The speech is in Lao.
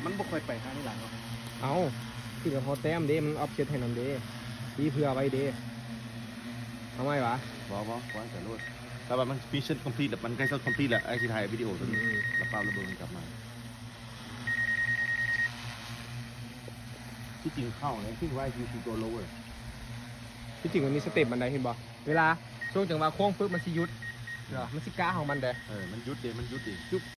ມັນບໍ່ຄ່ອຍໄປທາງນີ້ຫຼາຍເນາະ. ເອົາ ຂຶ້ນກັບຮອດແຕ້ມເດ້ ມັນອອບເຊັດໃຫ້ນຳເດ້ ມີເຜື່ອໄວ້ເດ້. ເອົາໃໝ່ຫວາ? ບໍ່ ບໍ່ ວາງແຕ່ໂລດ. ແຕ່ວ່າມັນມິດຊັນຄອມພລີດແລ້ວ ມັນໃກ້ຈະຄອມພລີດແລ້ວ ອ້າຍຊິຖ່າຍວິດີໂອຕົວນີ້ ແລ້ວປາບລະເບີມັນກັບມາ. ທີ່ຈິງເຂົ້ານະ I think why you should go lower. ທີ່ຈິງມັນມີສະເຕັບມັນໄດ໋ ເຫັນບໍ່? ເວລາຊ່ວງຈັງຫວະໂຄ້ງປຶບ ມັນຊິຢຸດ ມັນຊິກະຂອງມັນເດ້. ເອີ ມັນຢຸດເດ້ ມັນຢຸດເດ້.